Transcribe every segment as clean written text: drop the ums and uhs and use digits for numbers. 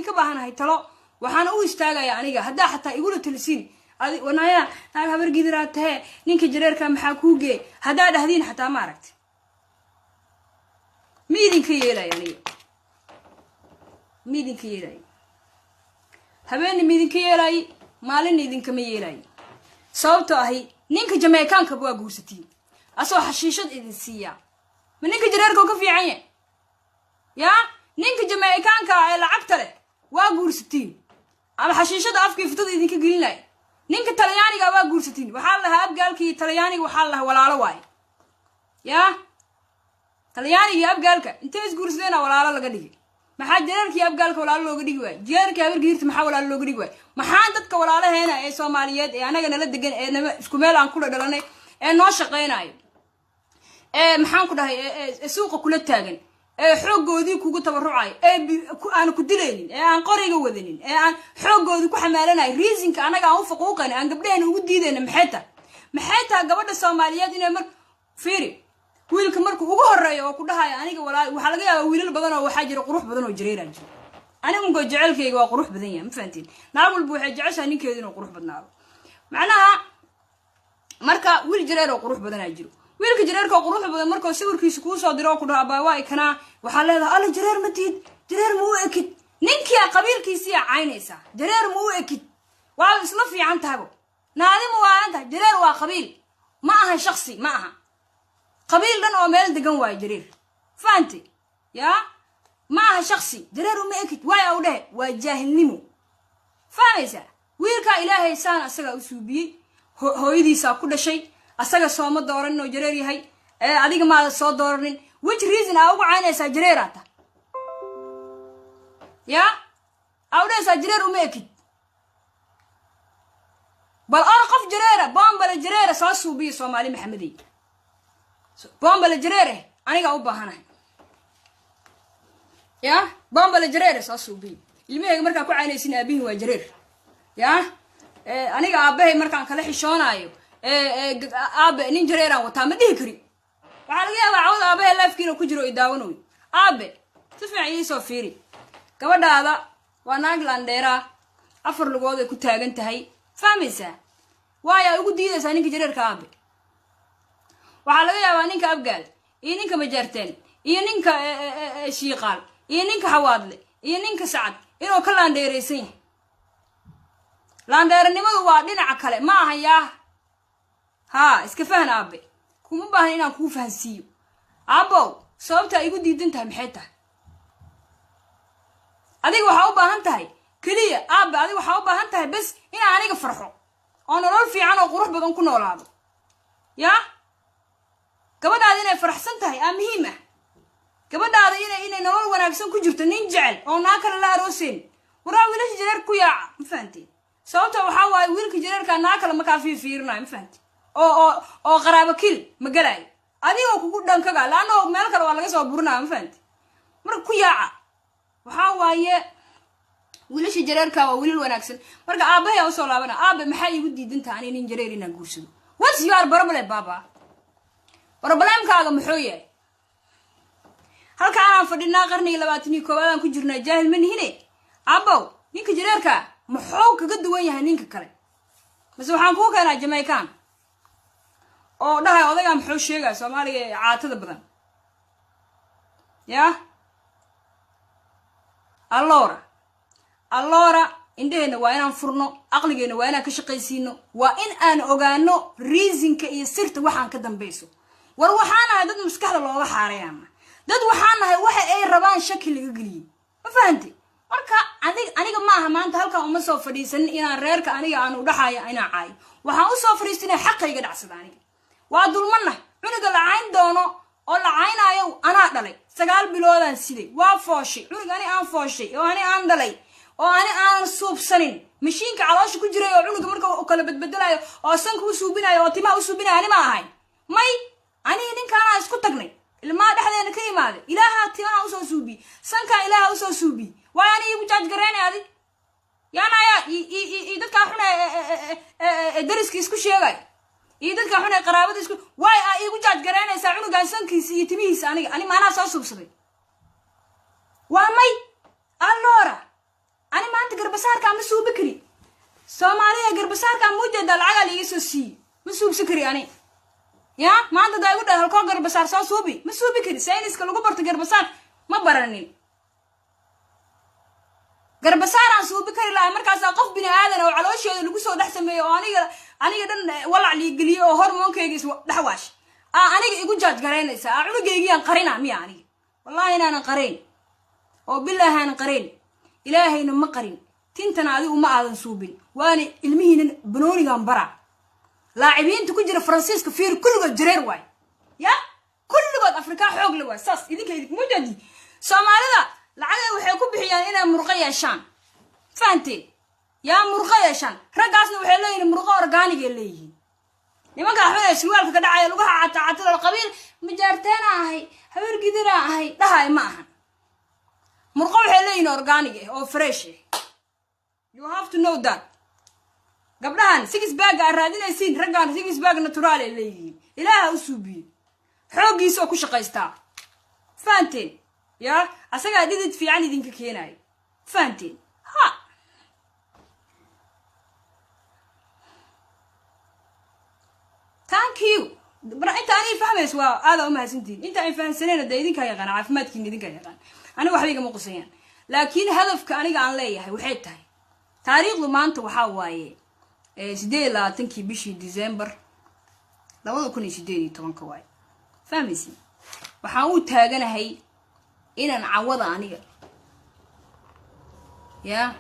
Idinka baahanahay talo. Waxaana u istaagaya aniga haddaa xataa igula talisiin wanaya naag Habar Gidiraa tahe, ninka jareerka maxaa kuu geey? Haddaa dhahdiin xataa, ma aragti, ma idinka yeelayo aniga, ma idinka yeelayo. Habeenna ma idinka yeelaayo, maalinna idinkama yeelaayo. Sababtoo ahi ninka Jameykankaba waa guursatiin, asoo xashiishad idin siiyaa. Ma ninka jareerka ka fiican yahay? Yaa ninka Jameykaanka ee lacagta leh waa guursatiin ama xashiishada afkii fitada idinka gelinaya. Ninka Talyaaniga waa guursatiin. Waxaa la lahaa Abgaalka iyo Talyaaniga, waxaa la lahaa walaalo waaye. Yaa Talyaaniga iyo Abgaalka intay isguursadeena walaalo laga dhigay? Maxaa jareerka iyo Abgaalka walaalo looga dhigi waaye? Jareerka Habargiirta maxaa walaalo looga dhigi waaye? Maxaa dadka walaalaheena ee Soomaaliyeed ee anaga nala degan, ee nama isku meel aan kula dhalanay, ee noo shaqaynayo, ee maxaan ku dhahay, ee suuqa kula taagan, ee xooggoodii kugu tabarucayo, ee aan ku dilaynin, ee aan qoriga wadanin, ee aan xooggoodii ku xamaalanayo, reasonka anaga aan u faquuqayna, aan gabdhahena ugu diidayna maxay tahay? Maxay tahay gabadha Soomaaliyeed inay mar fiiri wiilka markuu ugu horeeyo oo ku dhahayo aniga walaa? Waxaa laga yaabaa wiilal badan oo waxaa jira qurux badan oo jareeraa jira. Aniga unko jecelkayga waa qurux badan yahay, ma fahantiin? Naag walba waxay jeceshahay ninkeedu inuu qurux badnaado. Macnaha marka wiil jareer oo qurux badanaa jiro. Wiilka jareerka oo qurux badan markuu sawirkiisa kuu soo diro oo ku dhaho abaa waa ikanaa, waxaa leedahay, "Alla, jareer ma tihid, jareer ma u ekid." Ninkia qabiilkiisiyaa caynaysaa. "Jareer ma u ekid." Waa isla fiican tahabo, naadi ma waalan tahay? Jareer waa qabiil, ma aha shaksi, ma aha qabiil dhan oo meel degan waayo jareer, fahanti? Yaa ma aha shaksi. "Jareer uma ekid" waay aw dhehe, waa jaahilnimo, fahmaysaa? Wiilkaa Ilaahay saan asagaa u suubiyey, hooyadiisaa ku dhashay, asaga sooma dooranin oo jareer yahay ee adiga maada soo dooranin. Which reason aa ugu caynaysaa jareeraa ta? Yaa aa u dhehaysaa "jareer uma ekid"? Bal or qof jareera, bombale jareera soo suubiya. Soomaali Maxamedey, bombale jareere anigaa u baahanahay. Ya bombale jareere soo suubiya. Ilmahayga markaa ku caynaysin, aabihin waa jareer. Ya aniga aabahay markaan kala xishoonaayo, "Aabe, nin jareeraan wataa," ma dhihi kari. Waxaa laga yaabaa cawda aabahay lifekiina ku jiro i daawanoy. Aabe, si fiican iisoo fiiri. Gabadhaada waa naag landheeraa, afar lugood ay ku taagan tahay, fahmaysaa? Waayaa ugu diidaysaa ninka jareerka, aabe? Waxaa laga yaabaa ninka Abgaal iyo ninka Majaarteen iyo ninka Shiiqaal iyo ninka Xawaadle iyo ninka Sacad inuu ka laandheeraysan yahay. Laandheeranimadu waa dhinaca kale, ma aha. Yaa haa, iska fahan aabe, kuma baahna inaan kuu fahansiiyo. Aabow, sababtaa igu diidan tahay maxay tahay? Adiga waxaa u baahan tahay keliya, aabe, adiga waxaa u baahan tahay bes inaan aniga farxo oo nolol fiican oo qurux badan ku noolaado. Yaa gabadhaada inay faraxsan tahay aa muhiim ah. Gabadhaada inay nolol wanaagsan ku jirto, nin jecel oo naa kale la arooseen. Waraa wiilasha jareer ku yaaca, ma fahanteen? Sababta waxaa waaye wiilka jareerka naa kale makaa fiirfiirinayo, ma fahanteen? Oo qaraabo kil ma gelaayo adigoo kugu dhankaga, laanno meel kale waa laga soo burinaya, ma fahanti? Marka ku yaaca. Waxaa waaye wiilasha jareerka waa wiilal wanaagsan. Marka aabahay aa usoo laabana. Aabe, maxaa iigu diidantaha ani nin jareer inaan guursado? What's your problem, baba? Problemkaaga muxuu yahay? Halka anaan fadhinaa, qarniga 21aad aan ku jirnaa, jaahil ma nihine. Aabow, ninka jareerka muxuu kaga duwan yahay ninka kale? Mase waxaan kuu keenaa Jamaican oo dhahay, "Odaygaa muxuu sheegaya Soomaaliga ee caatada badan?" Yah, allora allora, indheheenna waa inaan furno, aqligeenna waa inaan ka shaqaysiino, waa in aan ogaano reasonka iyo sirta waxaan ka dambayso. War waxaan nahay dad maskaxda looga xaarayaana, dad waxaan nahay waxa ay rabaan shaki laga geliyey, ma fahanti? Marka adig aniga ma aha maanta halkan uma soo fadhiisanin inaan reerka aniga aan u dhaxayo inaan caayo. Waxaan usoo fadhiista inay xaqayga dhacsada. Aniga waa dulmanah. Cunuga la cayn doono oo la caynaayo anaa dhalay, 9 biloodaan siday, waa fooshay. Cunug ani aan fooshay oo ani aan dhalay oo ani aanan suubsanin, mashiinka caloosha ku jiray oo cunuga marka u kala bedbedelayo oo sanka u suubinayo oo timaha u suubinayo, ani ma ahayn may. Aniga ninkaanaa isku tagnay, ilmaha dhexdeena ka imaaday. Ilaaha timaha usoo suubiyey, sankaa Ilaaha usoo suubiyey. Waay ani iigu judge gareynay adi yaanaya iyo dadkaa xun ee dariska isku sheegay iyo dadkaa xun ee qaraabada isku? Waay aa iigu judge garaynaysaa cunugan sankiisa iyo timihiisa? Aniga ani maanaa soo suubsaday? Waa may. Allora. Garbasaarkaa ma suubi kari. Soomaaliya, garbasaarkaa muujeedaa, lacagaa laiga soo siiye, ma suubsi kari ani. Ya maanta daa igu dhahay halkoo garbasaar soo suubi, ma suubi kari. Sayniska lagu barto garbasaar ma baranin. Garbasaaraan suubi kari lahay markaasaa qof bini aadan oo caloosheeda lagu soo dhex sameeyo oo aniga dhan walac liigeliyo oo hormoonkeyga is dhex waash aa aniga igu judge garaynaysa. Aa cunugeygiyaan qarina miya aniga? Wallahi inaanan qarayn oo bilaahi aanan qarayn. Ilaahayna ma qarin. Tintana adigu ma aadan suubin, waana ilmihiinan banoonigan bara. Laacibiinta ku jira Faransiiska fiir, kulligood jareer waay. Ya kulligood Afrikaa xoog le waay. Saas idinka idinmujadi. Soomaalida lacagay waxay ku bixiyaan inay murqo yeeshaan, fahanteen? Yaa murqo yeeshaan. Raggaasna waxay leeyihiin murqo organic ay leeyihiin. Nimanka axmed ee surwaalka ka dhacaya, lugaha catacatada, qabiil Majaarteena ahay, Habeer Gidira ahay dhahay, ma ahan. Murqo waxay leeyihiin organic ah oo fresh ah. You have to know that. Gabdhahan six pack aad raadinaysiin, raggaan six pack natural ay leeyihiin. Ilaaha u suubiye, xooggiisa oo ku shaqaystaa, fahanteen? Ya asagaa dhidid fiican idinka keenayo, fahanteen? Ha, thank you. Inta anii fahmays waa aadaa umahadsantihin. Inta ay fahamsaneen dee idinkaa yaqaan, caafimaadkiina idinkaa yaqaan. Aniga waxba igama qusayaan, laakiin hadafka aniga aan leeyahay waxay tahay, taariikhdu maanta waxaa waaye 28-kii bishii December 2018-ka waaye, fahmaysi? Waxaan u taaganahay inaan cawada aniga, ya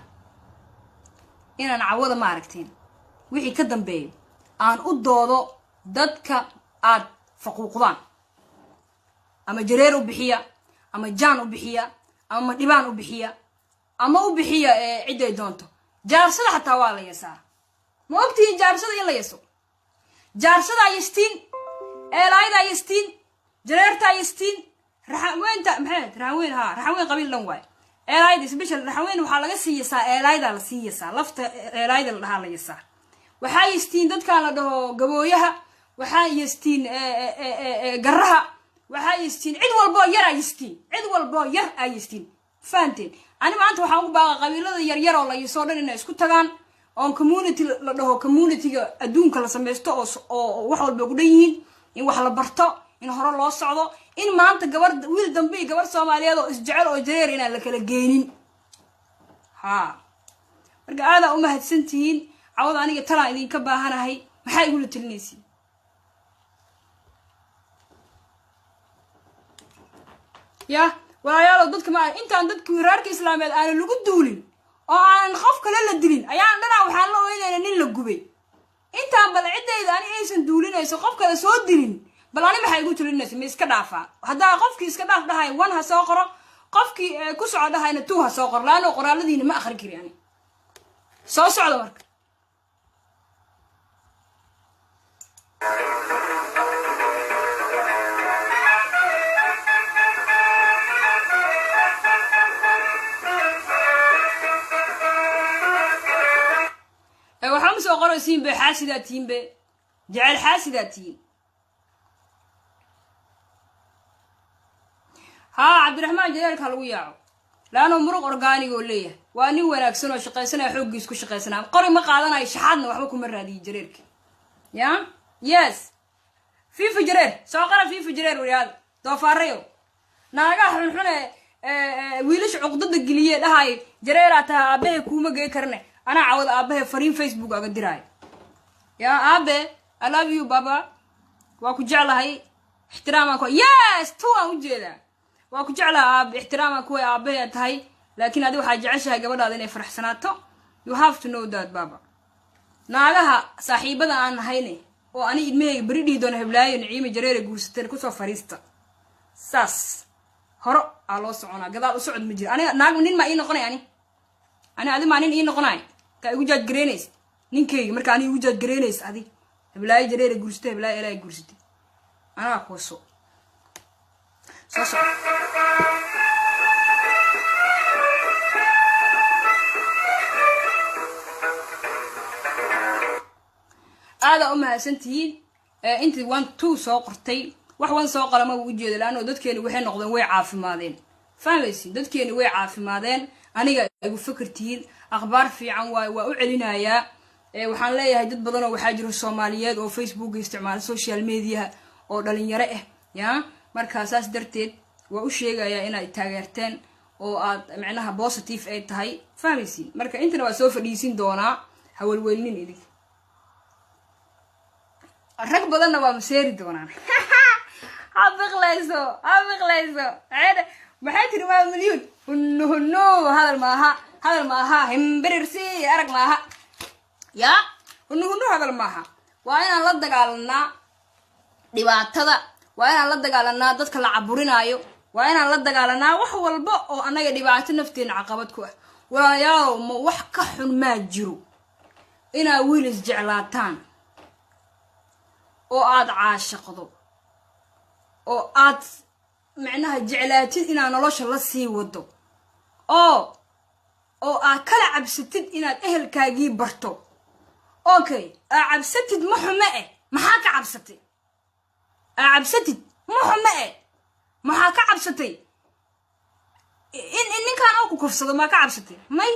inaan cawada, ma aragteen, wixii ka dambeeyo aan u doodo dadka aad faquuqdaan, ama jareer u bixiya, ama jaan u bixiya, ama dhibaan u bixiya, ama u bixiya cidday doonto. Jaarsada xataa waa la yasaa. Ma ogtihiin jaarsada in la yaso? Jaarsadaa yastiin, eelaayadaa yastiin, jareertaa yastiin, Raxanweynta maxay? Raxanweyn, haa, Raxanweyn qabiil dhan waay. Eelaayda special, Raxanweyn waxaa laga sii yasaa, eelaaydaa la sii yasaa, lafta eelaayda la dhahaa la yasaa. Waxaa yastiin dadkan la dhaho gabooyaha, waxaa yastiin garaha, waxaa yastiin cid walboo yar aa yastiin, cid walboo yar aa yastiin, fahanteen? Ani maanta waxaan ugu baaqa qabiilada yaryar oo la yasoo dhan inay isku tagaan oon community la dhaho, communityga adduunka la samaysto oo wax walba ugu dhan yihiin, in wax la barto, in hore loo socdo, in maanta gabar, wiil dambe iyo gabar Soomaaliyeed oo isjecel oo jareer inaan la kala geynin. Ha, marka aadaa umahadsan tihiin. Cawada aniga talaan idinka baahanahay. Maxaa igula telinaysiin? Ya walaalayaalow, dadka ma intaan dadka reerka islaameed aanan lagu duulin oo aanan qof kale la dilin ayaan dhanaa waxaan la oynayna nin la gubay. Intaan bal ciddayda ani aysan duulinayso, qof kale soo dilin, bal ani maxaa igu talinaysa? Ma iska dhaafaa? Haddaa qofkii iska dhaaf dhahay, one ha soo qoro. Qofkii ku soco dhahayna, two ha soo qoro. Laano qoraaladiina ma akrin kari ani. Soo socda marka. Waxaa ma soo qoraysiin be? Xaasidaa tihiin be, jecel xaasidaa tihiin. Haa, Cabdiraxmaan jareerka ha lagu yaaco, laano muruq organic oo leeyahay. Waa nin wanaagsan oo shaqaysanaya, xooggiis ku shaqaysanaya, qori ma qaadanayo, shaxaadna waxba kuma raadiyo jareerka. Ya, yes, fifa jareer soo qara, fifa jareer. Wariyaada doofaarayo, naagaha xunxune, wiilasha cuqdada geliye dhahay jareeraa tahay, aabahe kuuma gey karne. Anaa cawada aabahe fariin Facebook aga diraayo. Ya aabe, I love you baba, waa ku jeclahay, ixtiraamaan ku, yes, two aan ujeedaa. Waa ku jeclahay aabe, ixtiraamaan kuwa aabahe tahay, laakiin adi waxaa jeceshahay gabadhaada inay faraxsanaato. You have to know that, baba. Naagaha saaxiibada aan nahayne oo ani ilmahayga beri dhihi doona heblaayo Naciima jareere guursateen, kusoo fariista. Saas horo aa loo soconaa, gadaal u socod ma jiro. Aniga naag nin maa ii noqonay? Ani adi maa nin ii noqonay kaa igu judge garaynaysa ninkayga? Marka ani igu judge garaynaysa adi, heblaayo jareere guursatay, heblaayo elaa guursatay, anaa kuwaso soo soco. Aadaa u mahadsantihiin intii one two soo qortay. Wax one soo qora maba ujeeda, laanno dadkeeni waxay noqdeen, way caafimaadeen, fahmaysin? Dadkeeni way caafimaadeen. Aniga igu fikirtihiin, akhbaar fiican waay, waa u celinayaa. Waxaan leeyahay dad badan oo waxaa jiro Soomaaliyeed oo Facebook isticmaala, social mediaha, oo dhalinyaro ah ya. Marka saas darteed waa u sheegayaa inaad taageerteen oo aad micnaha positive ay tahay, fahmaysiin. Marka intana waa soo fadhiisin doonaa, hawalwelnin idinka. Rag badanna waa maseeri doonaan. Ha biqlayso, ha biqlayso. Maxay tiri? Waa milyuun. Hunno hunno, hadal maaha, hadal maaha, himbirirsi arag maaha ya. Hunno hunno, hadal maaha. Waa inaan la dagaalanaa dhibaatada, waa inaan la dagaalanaa dadka la caburinaayo, waa inaan la dagaalanaa wax walba oo annaga dhibaato nafteena caqabad ku ah. Walaalayaalow, ma wax ka xun maa jiro inaa wiil isjeclaataan oo aad caashaqdo oo aad micnaha jeclaatid inaad nolosha la sii wado, oo aad kala cabsatid inaad ehelkaagii barto? Okay, aa cabsatid ma xume eh, maxaa ka cabsatay? Aa cabsatid ma xume eh, maxaa ka cabsatay? In ninkan oo ku kufsado maa ka cabsatay? May.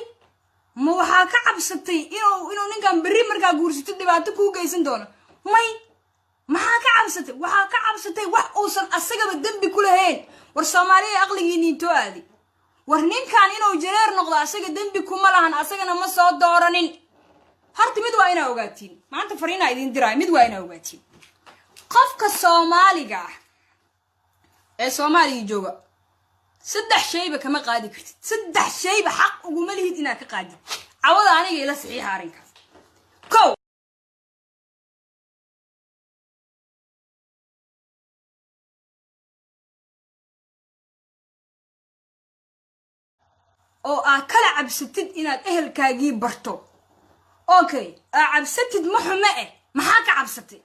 Ma waxaa ka cabsatay inuu ninkan berri markaa guursatid dhibaato kuu geysan doono? May. Maxaa ka cabsatay? Waxaa ka cabsatay wax uusan asagaba dembi ku lahayn. War Soomaaliya, aqligiini intoo aadi? War ninkan inuu jareer noqdo asaga dembi kuma lahan, asagana ma soo dooranin. Horta mid waa inaa ogaatiin, maanta fariinaa idiin diraayo. Mid waa inaa ogaatiin: qofka Soomaaliga ah ee Soomaaliya jooga saddex shayba kama qaadi kartid, saddex shayba xaq uguma lihid inaad ka qaadid. Cawada aniga ila saxiixa arrinkaas. Kow, oo aad kala cabsatid inaad ehelkaagii barto. Okay, aa cabsatid ma xume eh, maxaa ka cabsatay?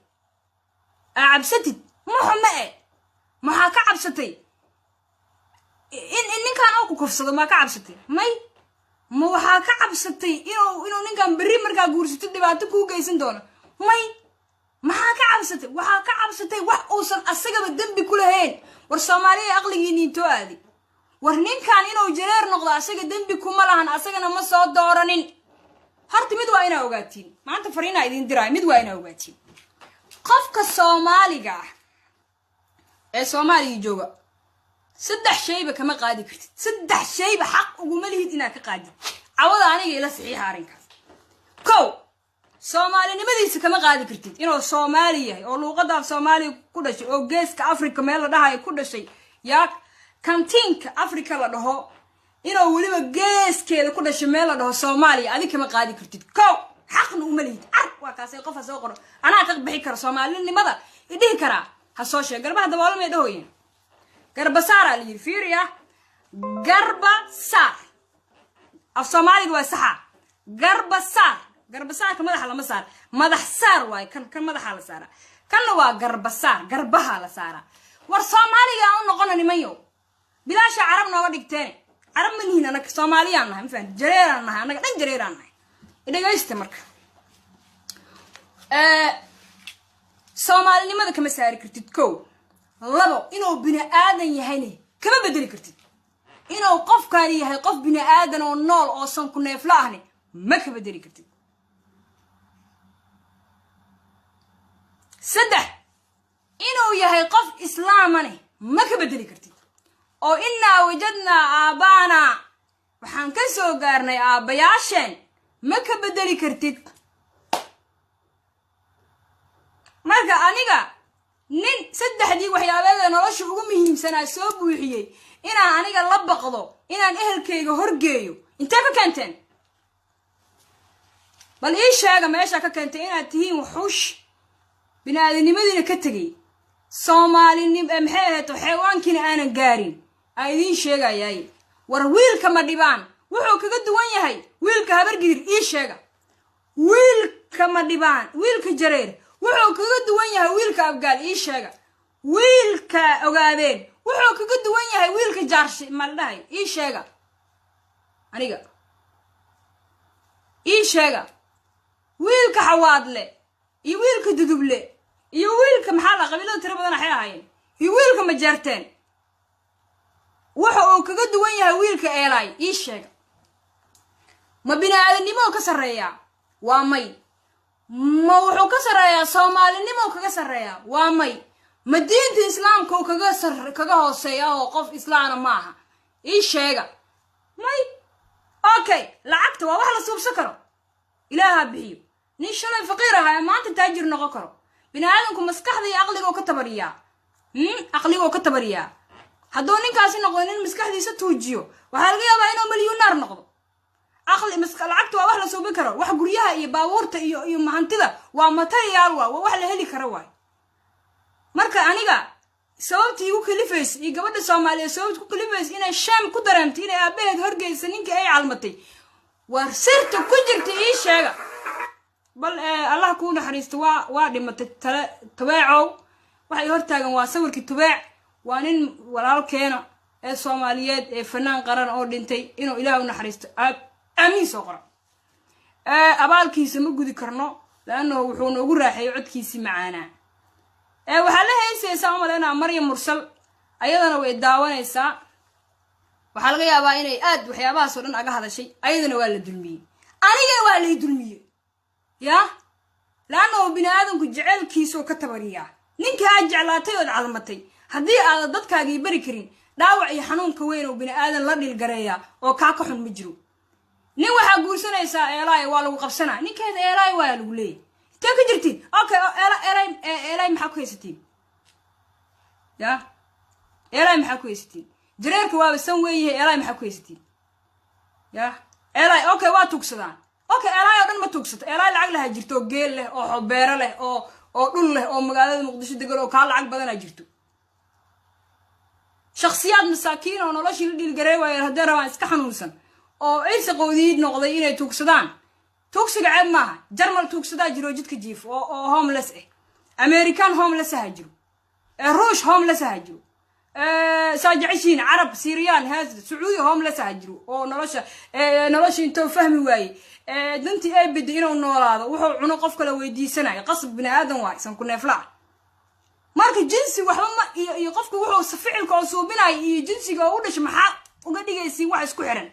Aa cabsatid ma xume eh, maxaa ka cabsatay? In ninkan oo ku kufsado maa ka cabsatay? May. Ma waxaa ka cabsatay inuu ninkan berri markaa guursatid dhibaato kuu geysan doono? May. Maxaa ka cabsatay? Waxaa ka cabsatay wax uusan asagaba dembi ku lahayn. War Soomaaliya, aqligiini intoo aadi? War ninkan inuu jareer noqdo asaga dembi kuma lahan, asagana ma soo dooranin. Horta mid waa inaa ogaatiin, maanta fariinaa idiin diraayo. Mid waa inaa ogaatiin: qofka Soomaaliga ah ee Soomaaliya jooga saddex shayba kama qaadi kartid, saddex shayba xaq uguma lihid inaad ka qaadid. Cawada aniga ila saxiixa arrinkaas. Kow, Soomaalinimadiisa kama qaadi kartid. Inuu Soomaali yahay oo luuqadda af Soomaaliya ku dhashay oo Geeska Africa meel la dhahayo ku dhashay, yaa kantiinka Africa la dhaho, inuu weliba geeskeeda ku dhashay meel la dhaho Soomaaliya, adig kama qaadi kartid. Kow, xaqna uma lihid. Ar waa kaasay, qof ha soo qoro anaa ka bixi kara Soomaalinimada idhihi karaa, ha soo sheeg. Garbaha daboolamay dhahoyeen, garbasaaraa la yidhi. Fiiriya, garba saar af Soomaaliga waa saxa, garba saar. Garbasaarka madaxa lama saar, madax saar waaye. Kan madaxaa la saaraa, kanna waa garbasaar, garbaha la saaraa. War Soomaaliga aan u noqono, nimanyo, bilaasha Carab nooga dhigteene. Carab ma nihin anaga, Soomaaliyaan nahay, ma fahanti? Jareeraan nahay, annaga dhan jareeraan nahay. Dhegaysta marka, Soomaalinimada kama saari kartid. Kow. Labo, inuu bini aadan yahayna kama bedeli kartid. Inuu qofkaani yahay qof bini aadan oo nool oo san ku neefla ahne ma ka bedeli kartid. Saddex, inuu yahay qof islaamane ma ka bedeli kartid, oo innaa wajadnaa aabbaana, waxaan ka soo gaarnay aabbayaasheen, ma ka bedeli kartid. Marka aniga nin saddexdii waxyaabeeda nolosha ugu muhiimsanaa soo buuxiyey inaan aniga la baqdo inaan ehelkayga horgeeyo, intee ka keenteen? Bal ii sheega meeshaa ka keentay inaad tihiin wuxuush bini-aadanimadiina ka tegay, Soomaalini maxay ahayd, xayawaankiina aanan gaarin aa idiin sheegayaay. War wiilka ma dhibaan wuxuu kaga duwan yahay wiilka Habargidir? Ii sheega. Wiilka ma dhibaan, wiilka Jareer wuxuu kaga duwan yahay wiilka Abgaal? Ii sheega. Wiilka Ogaadeen wuxuu kaga duwan yahay wiilka Jaarshi maldhahay? Ii sheega aniga, ii sheega. Wiilka Xawaadle iyo wiilka Duduble iyo wiilka maxaa la qabiilada tiro badan waxay ahaayeen iyo wiilka Majeerteen waxa uu kaga duwan yahay wiilka Eelaay? Ii sheega. Ma bini aadamnimo ka sarreeyaa? Waa may. Ma wuxuu ka sarreeyaa soomaalinimo kaga sarreeyaa? Waa may. Ma diinta islaamka uu kaga hooseeya oo qof islaana ma aha? Ii sheega. May. Okay, lacagta waa wax la suubsan karo, ilaaha bixiyo. Nin shalay faqiir ahaa ee maanta taajir noqon karo. Bini aadamku maskaxda iyo aqliga oo ka tabariyaa, aqliga oo ka tabariyaa. Hadduu ninkaasi noqdo nin maskaxdiisa tuujiyo, waxaa laga yaabaa inuu milyunaar noqdo. Aqli, lacagta waa wax la suubin karo. Wax guryaha iyo baabuurta iyo hantida waa material, waa wax la heli karo waay. Marka aniga sababta igu kalifaysa iyo gabadha Soomaaliyeed sababta ku kalifaysa inay shame ku dareemto inay aabaheed horgeysa ninkii ay calmatay, war sirta ku jirta ii sheega bal. Allah kuu naxariisto, waa dhimatay tale Tubeecow. Waxay hortaagan waa sawirkii Tubeec. Waa nin walaalkeena ee Soomaaliyeed ee fanaan qaran oo dhintay. Inuu Ilaah u naxariisto, aamiin soo qora. Abaalkiisa ma gudi karno, laannahu wuxuu noogu raaxeeyey codkiisii macaanaa. Waxaa la heysaysaa umaleynaa Maryam Mursal, ayadana way daawanaysaa. Waxaa laga yaabaa inay aad waxyaabahaas oo dhan aga hadashay. Ayadana waa la dulmiyey, anigana waa lay dulmiyey yaa, laannahu bini aadamku jeceelkiisuu ka tabariyaa. Ninkii aad jeclaatay ood calmatay, haddii aadan dadkaagii bari karin, dhaawac iyo xanuunka weyn oo bini aadan la dhilgareeyaa oo kaa ka xun ma jiro. Nin waxaa guursanaysaa eelaay, waa lagu qabsanaa. Ninkeeda eelaay waa lagu leeyahy. Intee ka jirtiin? Okay, eelaay, eelaay maxaa ku haysatiin? Ya eelaay maxaa ku haysatiin? Jareerka waaba san weeyahay. Eelaay maxaa ku haysatiin? Ya eelaay, okay, waa tuugsadaan. Okay, eelaay oo dhan ma tuugsato. Eelaay lacag lahaa jirto oo geel leh oo xobeero leh oo dhul leh oo magaalada Muqdisho degan oo kaa lacag badanaa jirto. Shaksiyaad masaakiin oo noloshii la dhiilgarey waayeen, haddee rabaan iska xanuunsan oo ciise qowdiid noqday inay tuugsadaan. Tuugsiga ceeb maaha. Jarmal tuugsadaa jiro, jidka jiif oo homeless ah. American homeless aha jiro, Ruush homeless aha jiro, saa jeceshiin Carab, Syrian, hees Sacuudi homeless aha jiro oo nolosha intuu fahmi waayey dantii ay biday inuu noolaado, wuxuu cuno qof kale weydiisanayo. Qasab bini aadan waay san ku neeflaa. Marka jinsi waxba ma iyo qofku wuxuu ficilka oo suubinayo iyo jinsiga oo u dhashay maxaa uga dhigaysiin wax isku xiran?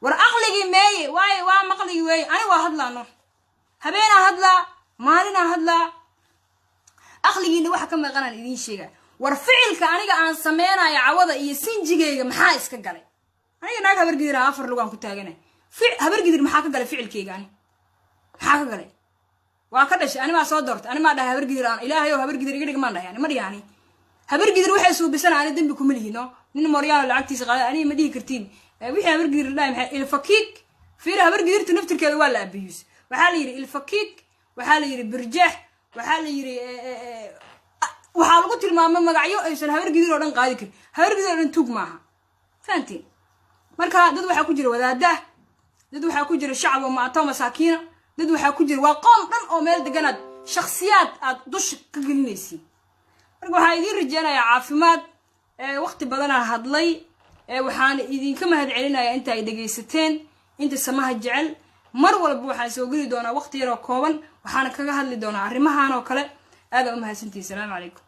War aqligii meeye? Waaye waa maqligii weeye. Ani waa hadlaa, no, habeenaa hadlaa, maalinaa hadlaa. Aqligiina waxa ka maqanaan idiin sheegaa. War ficilka aniga aan sameynayo cawada iyo sinjigayga maxaa iska galay? Aniga naag Habargidir ah, afar lugaan ku taaganay. Habargidir maxaa ka galay ficilkayga? Ani maxaa ka galay? Waa ka dhashay. Ani maa soo doortay? Ani maa dhahay Habargidir aan Ilaahay oo Habargidir iga dhig? Maan dhahay? Ani ma dhihi. Ani Habargidir waxay suubisana ani dembi kuma lihi, no. Nin Moryaano lacagtiisa qaada aniga ma dhihi kartiin wixii Habargidir dhahay. Maxay ilfakiik? Fiiri, Habargidirta naftirkeeda waa la abuse. Waxaa la yidhi ilfakiik, waxaa la yidhi birjeex, waxaa la yidhi, waxaa lagu tilmaamay magacyo aysan Habargidir oo dhan qaadi karin. Habargidir oo dhan tuug maaha, fahantiin? Marka dad waxaa ku jira wadaadaah, dad waxaa ku jira shacab oo maato masaakiina, dad waxaa ku jira waa qoom dhan oo meel deganaad shaksiyaad aad dusha ka gelinaysiin. Marka waxaan idiin rajeynayaa caafimaad. Waqti badanaa hadlay. Waxaan idinka mahad celinayaa inta ay dhegaysateen, inta samaha jecel. Mar walba waxaan soo geli doonaa waqti yaroo kooban, waxaana kaga hadli doonaa arrimahan oo kale. Aada u mahadsantihi. Salaamu calaykum.